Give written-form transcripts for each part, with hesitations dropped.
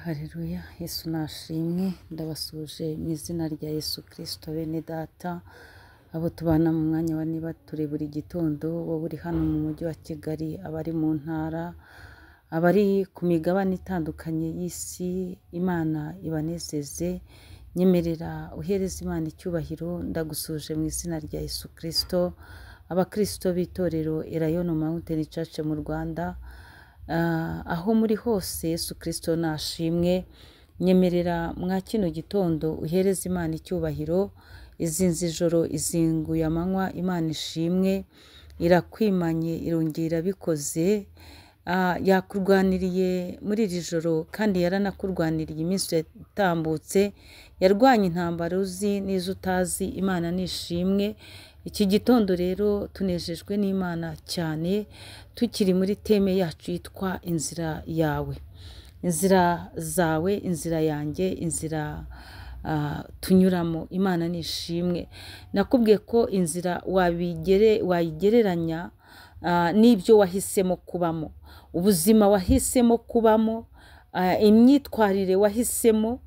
Haleluya, Yesu nashimwe. Ndabasuje mu izina rya Yesu Kristo. Bene data, abo tubana mu mwanya wa niba turi buri gitondo, wowe uri hano mu mujyi wa Kigali, abari mu ntara, abari ku migabane itandukanye y'isi, Imana ibanezeze. Nyemerera uhereze Imana icyubahiro. Ndagusuje mu izina rya Yesu Kristo. Abakristo b'itorero Elayono Mountain Church mu Rwanda, aho muri hose, Yesu Kristo nashimwe. Nyemerera mwa kino gitondo uhereze Imana icyubahiro. Izinze ijoro, izinguye amanywa, Imana ishimwe. Irakwimanye, irongera irabikoze. Yakurwaniriye muri iri joro, kandi yaranakurwaniriye iminsi yatambutse. Yarwanye intambara uzi n'izo utazi. Imana nishimwe. Iki gitondo rero tunejejwe n'Imana cyane, tukiri muri theme yacu yitwa inzira yawe, inzira zawe, inzira yanjye, inzira tunyuramo. Imana nishimwe. Nakubwiye ko inzira wayigereranya n'ibyo wahisemo kubamo, ubuzima wahisemo kubamo, imyitwarire wahisemo,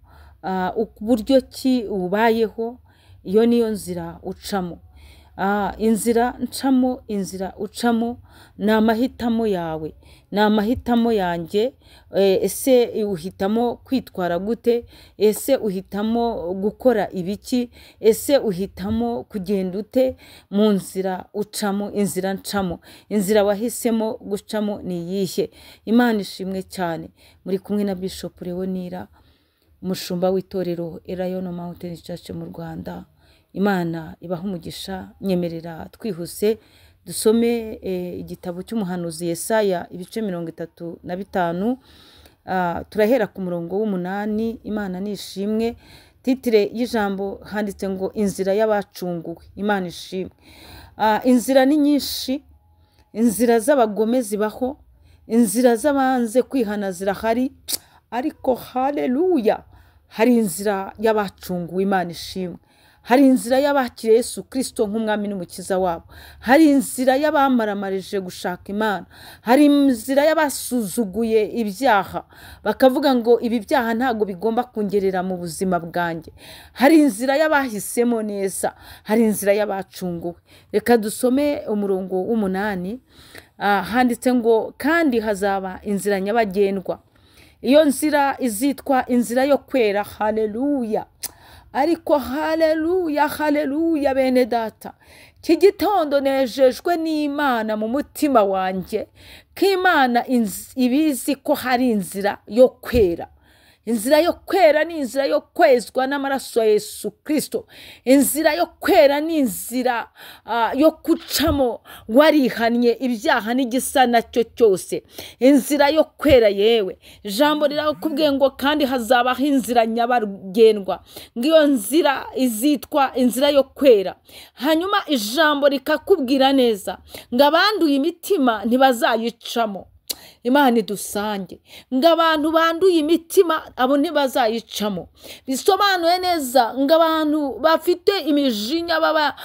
uburyo ki ubayeho, iyo niyo nzira ucamo. Inzira ncamo, inzira ucamo, ni amahitamo yawe, ni amahitamo yanjye. Ese uhitamo kwitwara gute? Ese uhitamo gukora ibiki? Ese uhitamo kugenda ute mu nzira ucamo? Inzira ncamo, inzira wahisemo gucamo ni iyihe? Imana ishimwe cyane. Muri kumwe na Bishop Leonira, umushumba w'itorero Elayono Mountain Church mu Rwanda. Imana ibaha umugisha. Nyemerera twihuse dusome igitabo cy'umuhanuzi Yesaya, ibice 35. Turahera ku murongo w'8. Imana nishimwe. Titre y'ijambo handitse ngo inzira y'abacunguwe. Imana ishimwe. Inzira ni nyinshi, inzira z'abagome zibaho, inzira z'abanze kwihana zirahari, ariko haleluya, hari inzira y'abacunguwe. Imana ishimwe. Hari inzira y'abakiriye Yesu Kristo nk'umwami n'umukiza wabo. Hari inzira y'abamaramarije gushaka Imana. Hari inzira y'abasuzuguye ibyaha, bakavuga ngo ibi byaha ntabwo bigomba kungerera mu buzima bwanjye. Hari inzira y'abahisemo neza. Hari inzira y'abacunguwe. Reka dusome umurongo w'8. Handitse ngo kandi hazaba inzira nyabagendwa, iyo nzira izitwa inzira yo kwera. Haleluya. Ariko haleluya, haleluya, bene data, iki gitondo nejejwe n'Imana mu mutima wanjye, ko Imana ibizi ko hari inzira yo kwera. Inzira yo kwera ni inzira yo kwezwa n'amaraso ya Yesu Kristo. Inzira yo kwera ni inzira yo gucamo warihannye ibyaha n'igisa nacyo cyose. Inzira yo kwera, yewe, ijambo rirakubwiye ngo kandi hazabaho inzira nyabagendwa, ngo iyo nzira izitwa inzira yo kwera. Hanyuma ijambo rikakubwira neza ngo abanduye imitima ntibazayicamo. Imana idusange. Ngo abantu banduye imitima, abo ntibazayicamo. Bisobanuye neza ngo abantu bafite imijinya, baba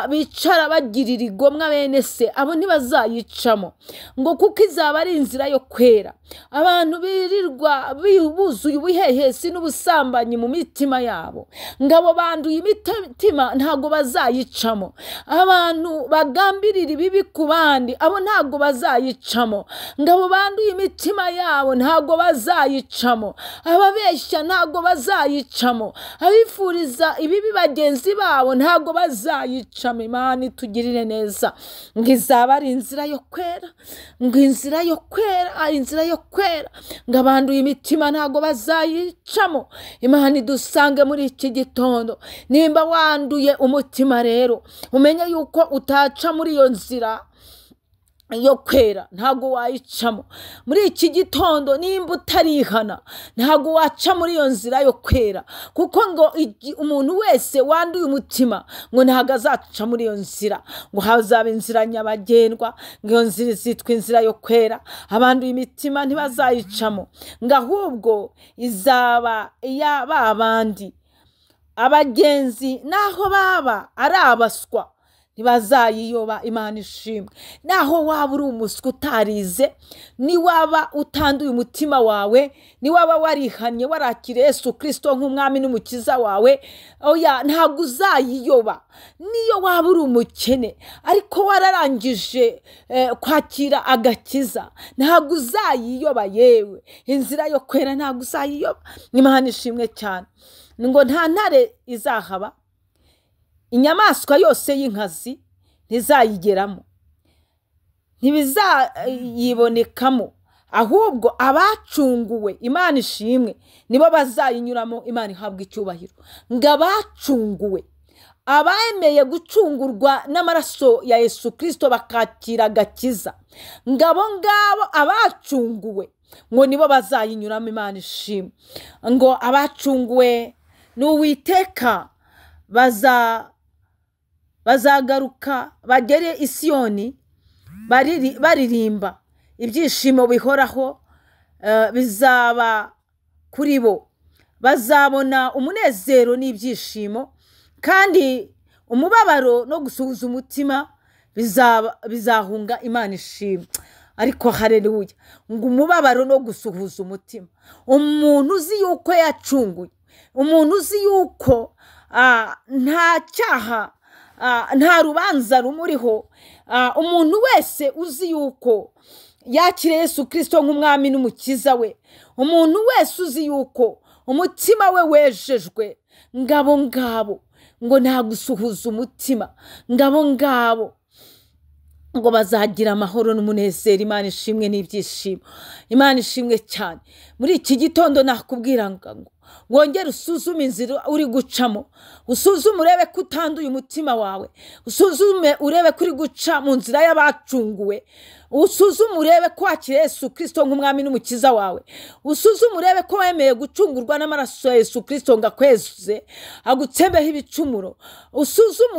bicara bagirira igomwa bene se, abo ntibazayicamo, ngo kuko izaba ari inzira yo kwera. Abantu birirwa buzuye ubuhehesi n'ubusambanyi mu mitima yabo, ngo abo banduye imitima ntabwo bazayicamo. Abantu bagambirira ibibi ku bandi, abo ntabwo bazayicamo. Ngo abo banduye imitima yabo ntabwo bazayicamo. Ababeshya ntabwo bazayicamo. Abifuriza ibibi bagenzi babo ntabwo bazayicamo. Imana itugirire neza. Ngo izaba ari inzira yo kwera, ngo inzira yo kwera, inzira yo kwera, ngo abanduye imitima ntabwo bazayicamo. Imana idusange muri iki gitondo. Nimba wanduye umutima rero, umenye yuko utaca muri iyo nzira yo kwera, ntabwo wayicamo. Muri iki gitondo nimba utarihana, ntabwo waca muri iyo nzira yo kwera, kuko ngo umuntu wese wanduye umutima ngo ntabwo azaca muri iyo nzira. Ngo hazaba inzira nyabagendwa, ngo iyo nzira izitwa inzira yo kwera, abanduye imitima ntibazayicamo, ngo ahubwo izaba iya ba bandi abagenzi, naho baba ari abaswa. ntibazayiyoba. Imana ishimwe. Naho waba uri umuswa utarize, niwaba utanduye umutima wawe, niwaba warihannye warakiriye Yesu Kristo nk'umwami n'umukiza wawe, oya ntabwo uzayiyoba. Niyo waba uri umukene ariko wararangije kwakira agakiza, ntabwo uzayiyoba. Yewe inzira yo kwera ntabwo uzayiyoba. Imana ishimwe cyane. Ngo nta ntare izahaba, inyamaswa yose y'inkazi ntizayigeramo, ntibizayibonekamo, ahubwo abacunguwe, Imana ishimwe, nibo bazayinyuramo. Imana ihabwa icyubahiro. Ngo abacunguwe, abemeye gucungurwa n'amaraso ya Yesu Kristo bakakira agakiza, ngo abo ngabo abacunguwe ngo nibo bazayinyuramo. Imana ishimwe. Ngo abacunguwe n'Uwiteka bazagaruka bagere i Siyoni baririmba, ibyishimo bihoraho bizaba kuri bo, bazabona umunezero n'ibyishimo, kandi umubabaro no gusuhuza umutima bizahunga. Imana ishimwe. Ariko haleluya, ngo umubabaro no gusuhuza umutima, umuntu uzi yuko yacunguye, umuntu uzi yuko nta cyaha, nta rubanza rumuriho, umuntu wese uzi yuko yakiriye Yesu Kristo nk'umwami n'umukiza we, umuntu wese uzi yuko umutima we wejejwe, ngabo ngabo ngo nta gusuhuza umutima, ngabo ngabo ngo bazagira amahoro n'umunezero. Imana ishimwe n'ibyishimo. Imana ishimwe cyane. Muri iki gitondo nakubwira ngo wongere usuzume inzira uri gucamo, usuzume urebe ko utanduye umutima wawe, usuzume urebe ko uri guca mu nzira y'abacunguwe, usuzume urebe ko wakiriye Yesu Kristo nk'umwami n'umukiza wawe, usuzume urebe ko wemeye gucungurwa n'amaraso ya Yesu Kristo ngo akweze agutsembeho ibicumuro, usuzume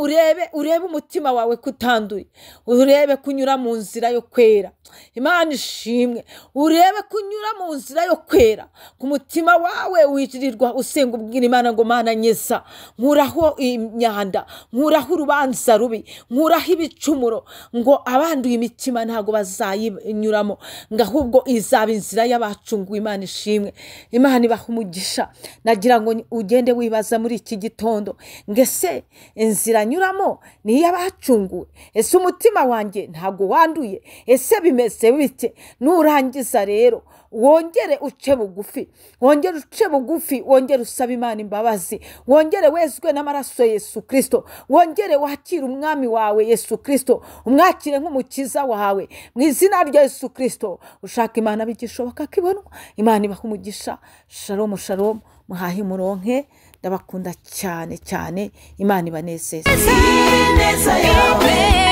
urebe umutima wawe ko utanduye, urebe ko unyura mu nzira yo kwera. Imana ishimwe. Urebe ko unyura mu nzira yo kwera, ku mutima wawe wijirirwa usenga ubwira Imana ngo Mana nyeza, nkuraho imyanda, nkuraho urubanza rubi, nkuraho ibicumuro, ngo abanduye imitima ntabwo bazayinyuramo, ngo ahubwo izaba inzira y'abacunguwe. Imana ishimwe. Imana ibaha umugisha. Nagira ngo ugende wibaza muri iki gitondo, ngo ese inzira nyuramo ni iy'abacunguwe? Ese umutima wanjye ntabwo wanduye? Ese bimeze bite? Nurangiza rero wongere uce bugufi, wongere uce bugufi, wongere usabe Imana imbabazi, wongere wezwe n'amaraso ya Yesu Kristo, wongere wakire umwami wawe Yesu Kristo, umwakire nk'umukiza wawe mu izina rya Yesu Kristo. Ushaka Imana bigishoboka kibonwa. Imana ibaha umugisha. Shalom shalom, muhahe muronke. Ndabakunda cyane cyane. Imana ibanezeze. Ineza yawe.